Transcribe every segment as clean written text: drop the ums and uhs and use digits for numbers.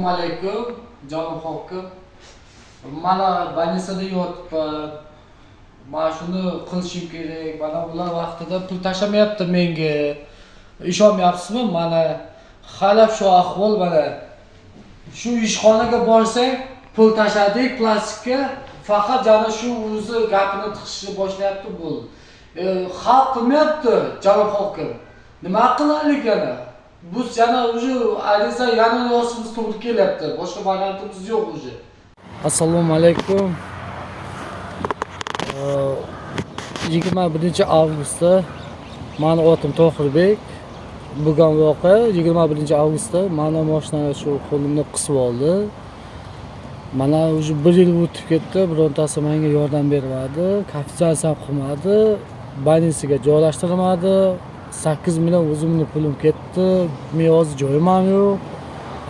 Assalomu alaykum, janob hokim. Mana больница da yotibman. Mana shuni qilishim kerak. Mana ular vaqtida pul tashlamayapti menga. Ishonmayapsizmi? Mana hali shu ahvol mana. Shu ishxonaga borsang, pul tashladik plastikka, faqat jana shu o'zi gapini tiqishni boshlayapti, bo'ldi. Hal qilmayapti, janob hokim. Nima qilaylik yana? Biz yana уже ariza yana yozishimiz to'g'ri kelyapti. Boshqa variantimiz yo'q уже. Assalomu alaykum. 21 avgustda mani otim Tohirbek. Bo'lgan voqea 21 avgustda mani moshina shu qo'limni qisib oldi. Mana уже bir yil o'tib ketdi, birontasi menga yordam bermadi, konfiskatsiya ham qilmadi, больница ga joylashtirmadi. 8 million o'zimni pulim ketdi. Men hozir joyim ham yo'q.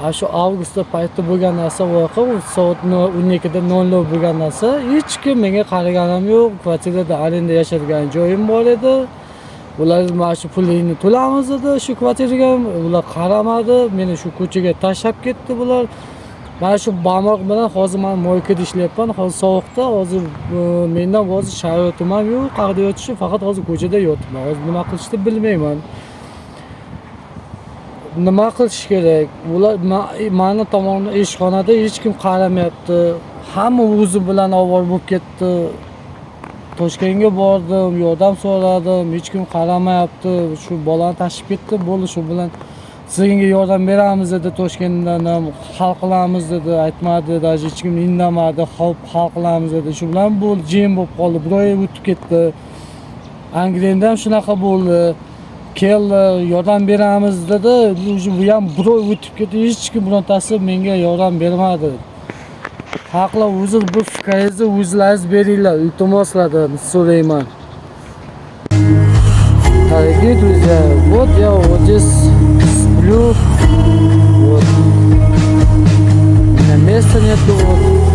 A shu avgustda paytda bo'lgan narsa voqea, u soat 12:00 bo'lgan narsa. Hech kim menga qaragan ham yo'q. Kvartirada arenda yashaydigan joyim bor edi. Ular mana shu pulingni to'lamiz dedi shu kvartiraga. Ular qaramadi. Meni shu ko'chaga tashlab ketdi bular. Mana shu barmoq bilan hozir man мойка da ishlayapman. Hozir sovuqda, hozir mendan hozir sharoitim ham yo'q. Qayerda yotishni, faqat hozir ko'chada yotibman. Hozir nima qilishni bilmayman. Nima qilish kerak? Ular mani tomondan ishxonada hech kim qaramayapti. Hamma o'zi bilan ovora bo'lib ketdi. Toshkentga bordim, yordam so'radim, hech kim qaramayapti. Shu bolani tashib ketdi, bo'ldi shu bilan. Sizga yordam beramiz dedi, Toshkentdan ham hal qilamiz dedi, aytmadi, даже hech kim indamadi, hop, hal qilamiz dedi. Shu bilan bo'ldi, jim bo'lib qoldi. Bir oy o'tib ketdi. Angrenda ham shunaqa bo'ldi. Keldi, yordam beramiz dedi. Уже bu ham bir oy o'tib ketdi, hech kim, birontasi menga yordam bermadi. Haqlar, o'zi bu fikringizni o'zlaringiz beringlar, iltimos, sizlardan so'rayman. Дорогие друзья, вот я вот здесь сплю, вот. У меня места нету, вот.